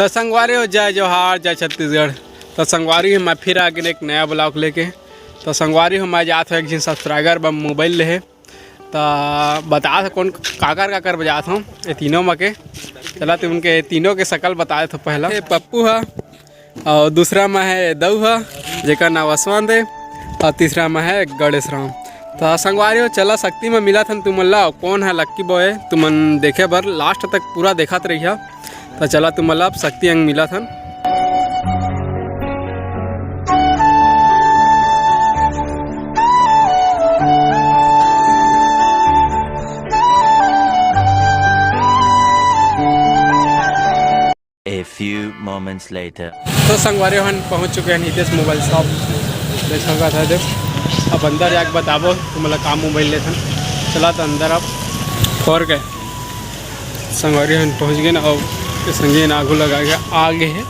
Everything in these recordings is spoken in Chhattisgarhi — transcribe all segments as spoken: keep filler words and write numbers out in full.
तो संगवारी हो, जय जोहार, जय छत्तीसगढ़। तो संगवारी हो, मैं फिर आ गेन एक नया vlog लेके। तो संगवारी हो, मैं जात हो एक झिन subscriber बर mobile लेहे। तो बतात हो कोन काकर काकर बजात हो ये तीनों म के। चला तुमन के तीनों के शकल बताए तो पहला ये पप्पू ह, और दूसरा म हे दऊ ह, जेकर नाम असवंत हे, और तीसरा म हे गणेश राम। तो संगवारी हो, चला शक्ति म मिलत हन तुमन ला, कोन ह lucky boy, तुमन देखे बर last तक पूरा देखत रहिया। तो चला तुमन ला अब शक्ति अंग मिलत हन। A few moments later. तो संगवारी हो, हम पहुंच चुके हैं हितेश mobile shop। देख सकत हव, देख, अब अंदर जाके बताबो तुमन ला का mobile लेथन। चला तो अंदर अब खोर के संगवारी हो, हम पहुंच गेन, और ये संगी आगू लगा के आ गे हे।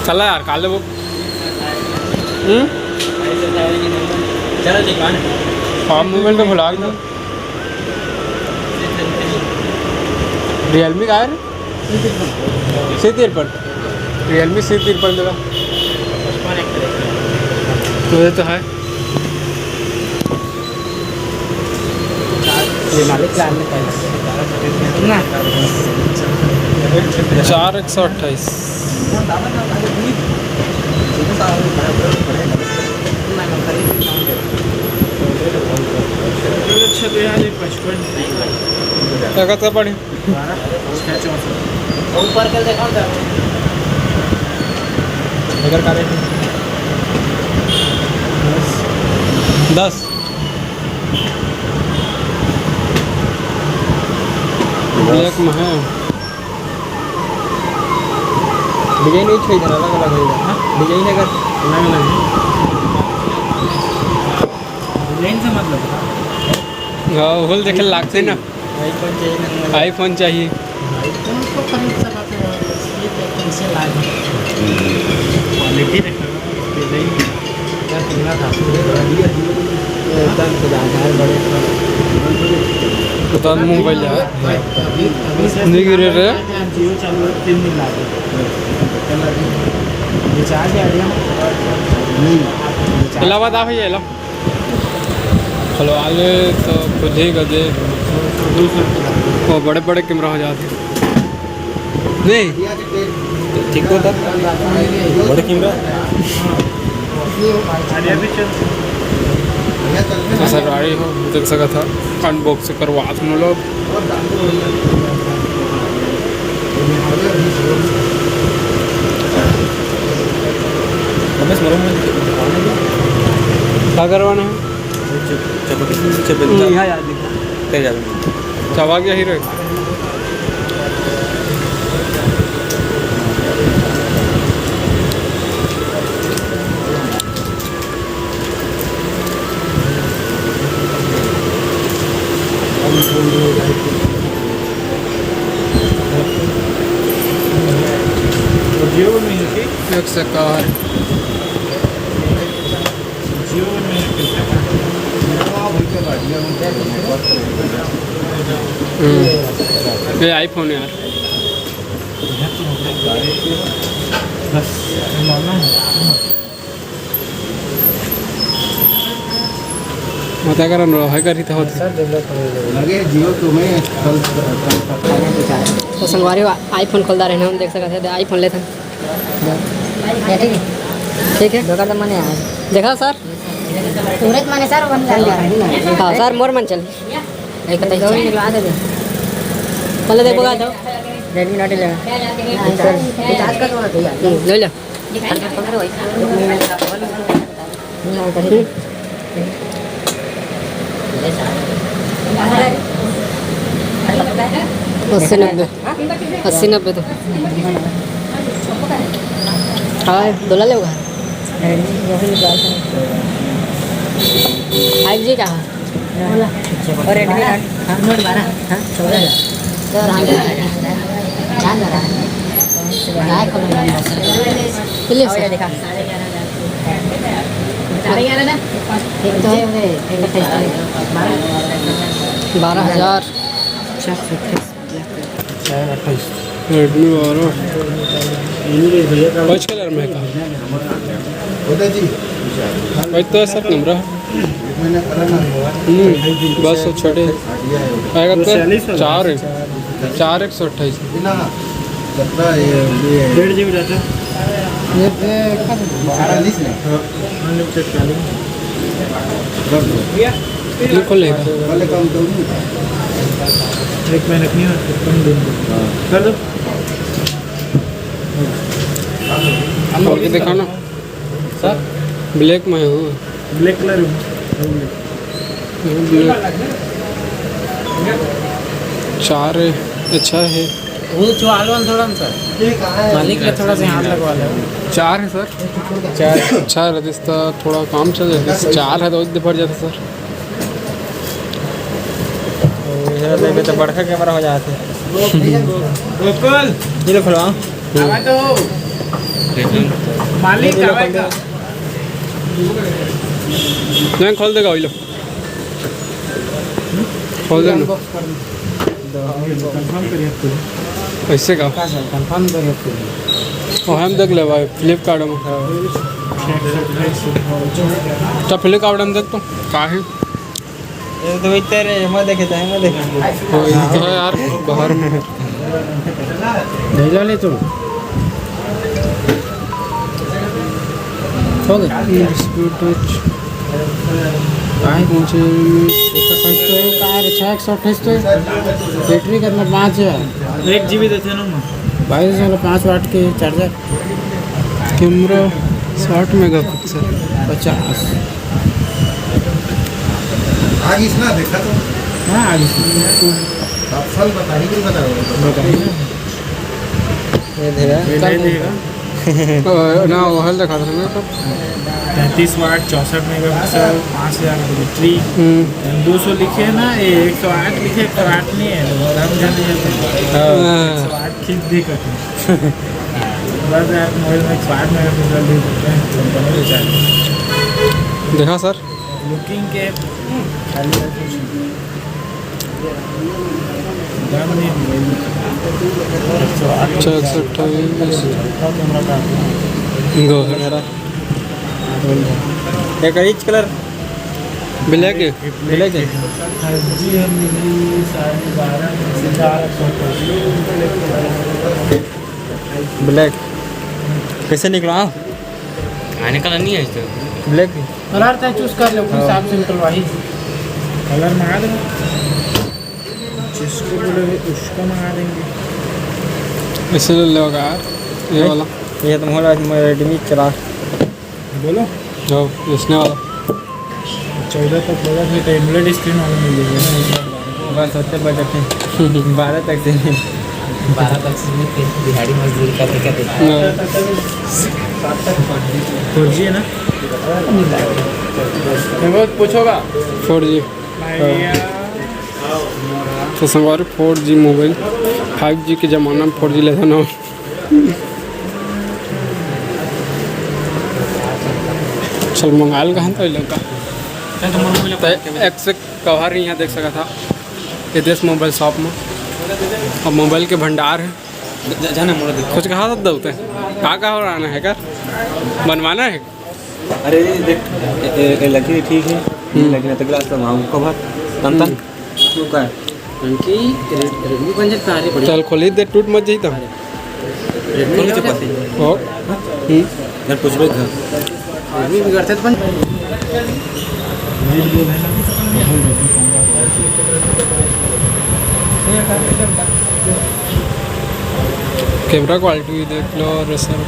चला यार, का लेबो? हम्म? चला दुकान। हाँ, mobile तो भुला गया। Realme का है रे? C तिरपन। Realme C तिरपन जरा। तो ये तो है। ये मालिक प्लान में पहले। ना। चार एक सौ अट्ठाईस। अच्छा, तो यार, ये पचपन। ताकत का पड़ी। ऊपर के देखो ना। इधर का रेट है? दस। Black में है। Design ही छह इधर अलग अलग है इधर। हाँ? Design अगर अलग अलग है। Design से मतलब? हाँ, होल देखे लागते ना। iPhone चाहिए ना। iPhone चाहिए। iPhone तो खरीद सकते हो, बस ये तो तुमसे लाभ है। Quality देखो, design। क्या सुनना था? एकदम खुदा, यार, बड़े। तो mobile है। अभी, अभी से नहीं गिरे रे। Jio चालू है, तीन दिन लागे। Recharge आ गया। इलाहाबाद आ भैया, इलाहाबाद। खुलवा ले तो खुद ही गजे। वो बड़े बड़े camera हो जाते। नहीं। ठीक होता। बड़े camera। तो सर गाड़ी हो, देख सकत हव, unbox करवा थे हम लोग। रमेश, मरो मुझे दिखाओ ना। का करवाना है? चप-, चप-, चप-, हम्म, यहाँ याद दिखा। कहीं याद नहीं। चबा गया हीरो। एक सेकंड। हम्म। ये iPhone है यार। बता कर अनुराग है कर रही था होती। लगे Jio तुम्हें कल, कल तो संगवारी हो, iPhone खोलदा रहे ना, हम देख सकते हैं, iPhone लेते हैं। ठीक है। ठीक है। धोखा तो मने आए। देखा सर? तुरंत मने सर, वन जान जा। हाँ सर, मोर मन चल। एक तो दो ही निकलवा दे। पहले देखो का तो। Redmi Note eleven। Recharge कर दो ना भैया। हम्म, ले लो। अस्सी नब्बे, अस्सी नब्बे तो। हाँ, दोला लेगा। Five G का है? बोला। और Redmi Note, हाँ? Note बारह। हाँ, चौदह हज़ार। तो राम जी, ध्यान दे रहा है। क्या खोलना है? ले सर। दिखा। एक तो है, एक अट्ठाईस तारीख। बारह। बारह हजार। Redmi बारह। Which colour में है का? White तो है सर, कैमरा। हम्म, बस वो छोटे आएगा तो चार है, चार एक सौ अट्ठाईस। डेढ़ जी बी डाटा। ये, ये बारह नहीं। Unlimited calling. बिल्कुल नहीं। एक मिनट नहीं हो, कम दिन। कर दो। खोल के दिखाना। सर? Black में है वो। Black colour है। Black। चार है, अच्छा है। वो चुआल वाल थोड़ा ना सर, मालिक ने थोड़ा सा हाथ लगवा लो। चार है सर। चार। चार है, जिसका थोड़ा काम चल रहा है, चार है तो उससे बढ़ जाता सर। इधर देखे तो बड़का कैमरा हो जाते। गोकुल, ये लो खुलवा। आवा तो। मालिक ये लो आवा खोल दे। तो। नहीं, खोल देगा वही लो। खोल देना। कंफर्म करिए आप तो। ऐसे का? का सर, कंफर्म करिए आप तो। वो हम देख ले भाई, Flipkart में। तो Flipkart में देख तो, का है? ये तो इधर है, मैं देखे जाए, मैं देखे। हाँ, ये तो है यार, बाहर में। ले लो, ले तू। हो गया। Dispute touch। कहाँ है, कौन से? एक सौ अट्ठाईस तो है, कहाँ है रे? छः एक सौ अट्ठाईस तो है। बैटरी कितना? पाँच हज़ार। एक जी बी देते ना मैं। बाईस वाला पाँच वाट के चार्जर। कैमरा साठ मेगापिक्सल। पचास। आगिस ना, देखा तो। हाँ, आगिस। ऑप्शन बता ही नहीं, बता रहा हूँ। बता ही नहीं। ये देगा। ये नहीं देगा। अ, ना, वो हल दिखा था ना तो। तैंतीस वाट, चौसठ मेगापिक्सल, पाँच हज़ार की बैटरी। हम्म। दो सौ लिखे ना, ये एक सौ आठ लिखे, एक सौ आठ नहीं है, तो राम जाने जाते हैं। हाँ। एक सौ आठ खींच दे करके। बस यार, मोबाइल में एक सौ आठ मेगापिक्सल दे देते हैं, कंपनी के चार्ज। देखा सर? लुकिंग के खाली है कुछ नहीं। दाम नहीं है मोबाइल में। एक सौ आठ। अच्छा, एक सौ अट्ठाईस। कैमरा का। गो है। एक रिच कलर। ब्लैक है। ब्लैक है। जी, हम मिली साढ़े बारह में से बारह सौ। ब्लैक। कैसे निकला? आने का नहीं है इस तरह। ब्लैक। कलर तय चूज़ कर ले, अपने हाँ। हिसाब से निकलवाही। कलर मंगा दो। जिसको बोलोगे, उसको मंगा देंगे। इसे ले लो यार, ये नहीं, वाला। ये तो मोला Redmi चला। बोलो। हाँ, इसने वाला। चौदह तक बजट है तो AMOLED screen वाला मिल जाएगा। बस, ओतने बजट है। बारह तक से नहीं। बारह तक से नहीं, फिर दिहाड़ी मजदूरी करके क्या देखा? हाँ। Four G है ना? ये बहुत पूछोगा। Four G। हाँ। तो संगवारी, four G mobile, five G के जमाना में four G लेता ना। चल, मंगाल कहाँ तो लड़का। तो एक से कवर यहाँ देख सका था, ये देश मोबाइल शॉप में। अब मोबाइल के भंडार है। जा-, जाना मोड़ा देखो। कुछ कहा था दौते? कहाँ, कहाँ रहना है कर? बनवाना है? अरे, ये देख, ए, ए, ए, लगी ठीक है। हम्म। लगी ना तो ग्लास तो वहाँ ऊपर भर। तन तन। हम्म। तू का है? Redmi बन जाता, अरे, बढ़िया। चल, खोली दे, टूट मत जाई तो। Redmi खोल के पता है। और? हाँ? हम्म। यार, कुछ भी घर। Redmi बिगड़ते तो बन। कैमरा क्वालिटी भी देख लो और सर।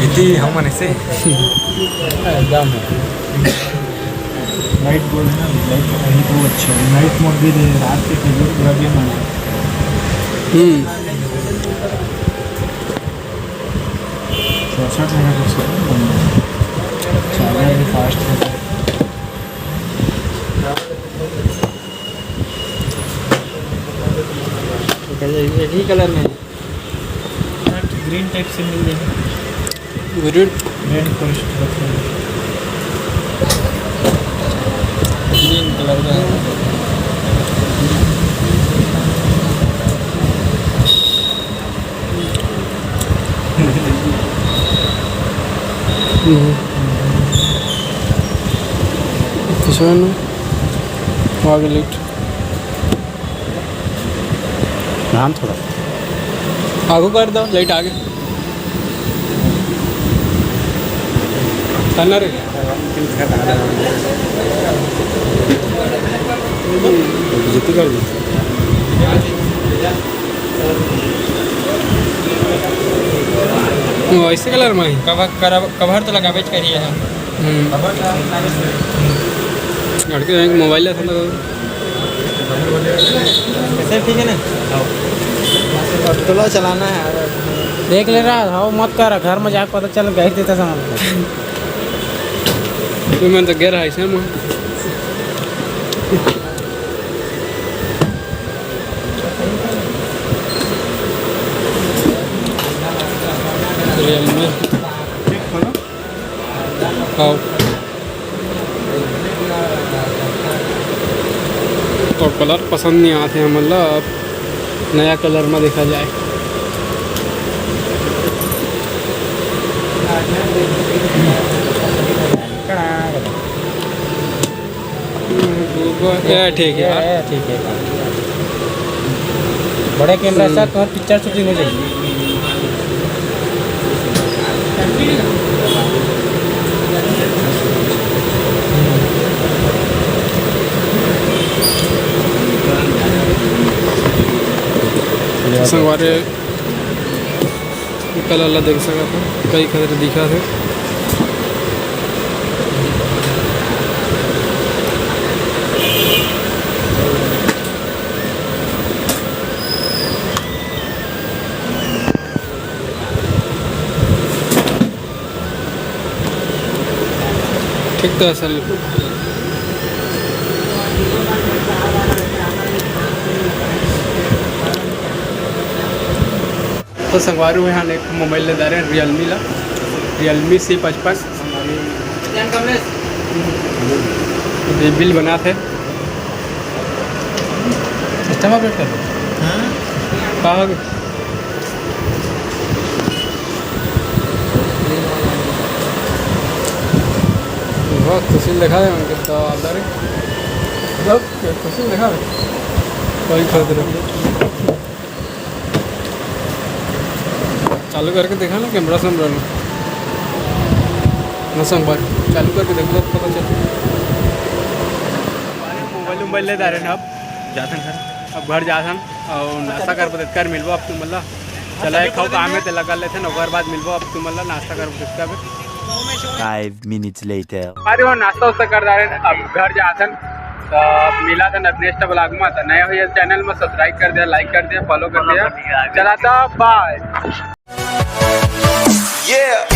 इति हमन ऐसे। एकदम। Night mode है ना, night mode भी अच्छा है। Night mode भी दे, रात के खेलो, पूरा game आ जाए। हम्म। चौसठ मेगापिक्सल है, बढ़िया। Camera भी fast है। एक ही colour में है। Green type से मिल जाएगा। Green। Green forest रखेंगे। ग्रीन कलर का है। हम्म। किसान आगे लेट। नाम थोड़ा। आगू कर दो, लाइट आगे। करना रे। वो ऐसे कलर में है। कवर, कवर, कवर तो लगाबेच करिए है। हम्म। लड़के हैं, मोबाइल है, सब लगा। कैसे, ठीक है ना? अब तो ला चलाना है यार। देख ले रहा, हाँ, मत कर, घर में जाके पता चल, गए देता सामान। तो मैं तो गिर रहा है, सर, मैं। रियल में। ठीक हो ना? हाँ। तो कलर पसंद नहीं आते हमन ला, अब नया कलर में देखा जाए। ये ठीक है यार। ये ठीक है। बड़े कैमरा से हम्म। तो पिक्चर शूटिंग हो जाएगी। संगवारी, कलर ला देख सकत हो, कई कलर दिखत हे। ठीक तो असल। तो संगवारी हो, हमन एक मोबाइल ले डारे Realme ला, Realme C पचपन। ये बिल बनाथे। सिस्टम अपडेट कर दो। हाँ। का हो गया? बहुत खुशी दिखा रहे हैं उनके तो अंदर ही। बहुत खुशी दिखा रहे। कोई खरीद रहे। चालू करके देखा ना कैमरा से हम रहना। ना संग बार चालू करके देख लो, पता चल। मोबाइल उबाइल ले डारे ना, अब जाथन घर, अब घर जाथन और नाश्ता कर बदत कर मिलबो अब तुम मतलब। चला एक खाओ काम है, तेला कर लेथन, ओकर बाद मिलबो अब तुम मतलब नाश्ता कर बदत कर। Five minutes later. अरे वो नाश्ता वास्ता कर डारे, अब घर जाथन। तो मिला था नेक्स्ट व्लॉग में। तो नया हो ये चैनल में सब्सक्राइब कर दे, लाइक कर दे, फॉलो कर दे। चला था, बाय। Yeah.